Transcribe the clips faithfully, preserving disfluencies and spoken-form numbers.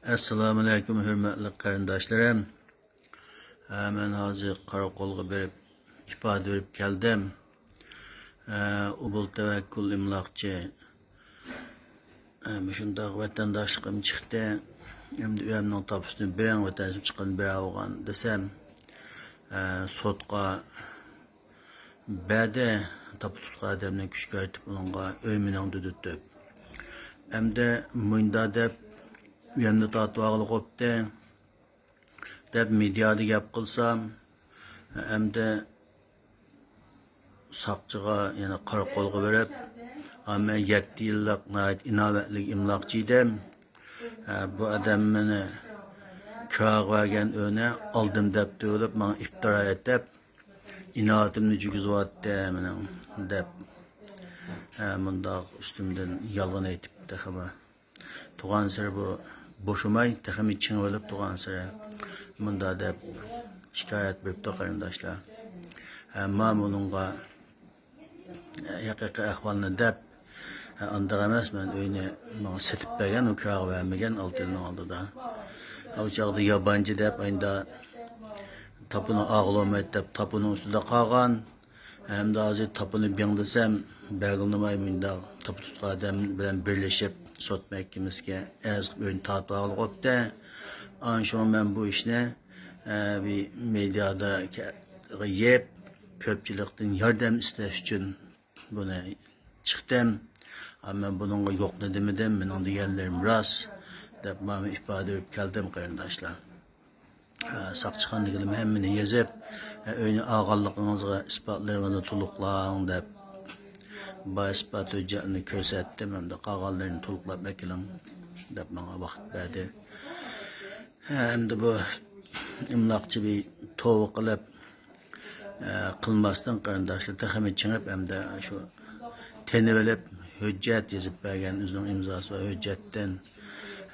ئەسسالامۇئەلەيكۇم، ھۆرمەتلىك قېرىنداشلىرىم. ھە، مەن ھازىر قاراقولغا بېرىپ ئىپادە بېرىپ كەلدىم. ھە، ئوبۇل تەۋەككۈل ئىملاقچى، ھە، مۇشۇنداق ۋەتەنداشلىقىم چىقتى. ئەمدى ئۆيۈمنىڭ تاپىسىنى بېرىڭ، ۋەتەنداشلىقىم چىققىنى بېرەۋالغان دېسەم، ھە، سوتقا بەردى، تاپا تۇتقان ئادەمنى كۈچكە ئايتىپ، ئۇنىڭغا ئۆي مېنىڭ دېدى دەپ. ئەمدى مۇنداق دەپ، ئۆيۈمنى تارتىۋالغىلى قوپتى دەپ مېدىيادا گەپ قىلسام، ئەمدى ساقچىغا، يەنە قاراقولغا بېرىپ، ھە، مەن يەتتە يىللىق ناھايىتى ئىناۋەتلىك ئىملاقچى ئىدىم. ھە، بۇ ئادەم مېنى كىراغا بەرگەن ئۆينى ئالدىم دەپ تۇرۇپ، ماڭا ئىپتىرا ئېتىپ، ئىناۋىتىمنى چۈشۈرۈۋەتتى مېنىڭ دەپ، ھە، مۇنداق ئۈستۈمدىن يالغان ئېيتىپ تېخىمۇ. تۇرغانسېرى بۇ بوشىماي، تېخىمۇ چىڭىۋېلىپ تۇرغانسېرى مۇنداق دەپ شىكايەت بېرىپتۇ قېرىنداشلار. ھە، مەن ئۇنىڭغا ھەقىقىي ئەھۋالنى دەپ، ھە، ئانداق ئەمەس، مەن ئۆينى ماڭا سېتىپ بەرگەن، ئۇ كىراغا بەرمىگەن، ئالتە يىلنىڭ ئالدىدا. ئۇ چاغدا يابانچى دەپ، ئاينىدا تاپىنى ئاغىلىمايتتى دەپ، تاپىنىڭ ئۈستىدە قالغان. ئەمدى ھازىر تاپىنى بېڭدىسەم، بەرگىلىماي مۇنداق تاپا تۇتقان ئادەم بىلەن بىرلىشىپ، سوت مەھكىمىسىگە ئەرز قىلىپ ئۆينى تارتىۋالغىلى قوپتى. ئانا شۇڭا مەن بۇ ئىشنى، ئە، بىر مېدىيادا كە-، يەپ، كۆپچىلىكتىن ياردەم ئىستەش ئۈچۈن بۇنى چىقتىم. ئە، مەن بۇنىڭغا يوقنى دېمىدىم، مېنىڭ دېگەنلىرىم راست، دەپ مانا ئىپادە بېرىپ كەلدىم قېرىنداشلار. ئە، ساقچىخانىدىكىلەرمۇ ھەممىنى يېزىپ، ئە، ئۆينى ئالغانلىقىڭىزغا ئىسپاتلىرىڭىزنى تولۇقلاڭ دەپ، بار ئىسپات ھۆججەتنى كۆرسەتتىم، ئەمدى قالغانلىرىنى تولۇقلاپ ئەكېلىڭ دەپ ماڭا ۋاقىت بەردى. ھە، ئەمدى بۇ ئىملاقچى بىر توۋا قىلىپ، ئە، قىلماستىن قېرىنداشلار تېخىمۇ چىڭىپ، ئەمدى شۇ تېنىۋېلىپ، ھۆججەت يېزىپ بەرگەن، ئۆزىنىڭ ئىمزاسى بار ھۆججەتتىن.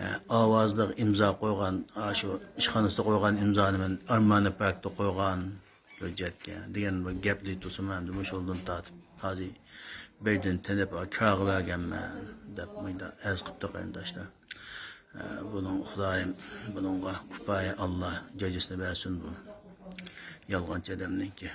ئە، ئاۋازلىق ئىمزا قويغان، ئاشۇ ئىشخانىسىدا قويغان ئىمزانى مەن ئارمانى پاركتا قويغان ھۆججەتكە دېگەن بىر گەپلىرى تۇرسىمۇ، ئەمدى مۇشۇ يولدىن تارتىپ ھازىر بىردىن تېنىپ، كىراغا بەرگەنمەن دەپ مۇنداق ئەرز قىپتۇ قېرىنداشلار. ئە، بۇنىڭ خۇدايىم، بۇنىڭغا كۇپايە ئاللا جازىسىنى بەرسۇن بۇ يالغانچى ئادەمنىڭكى.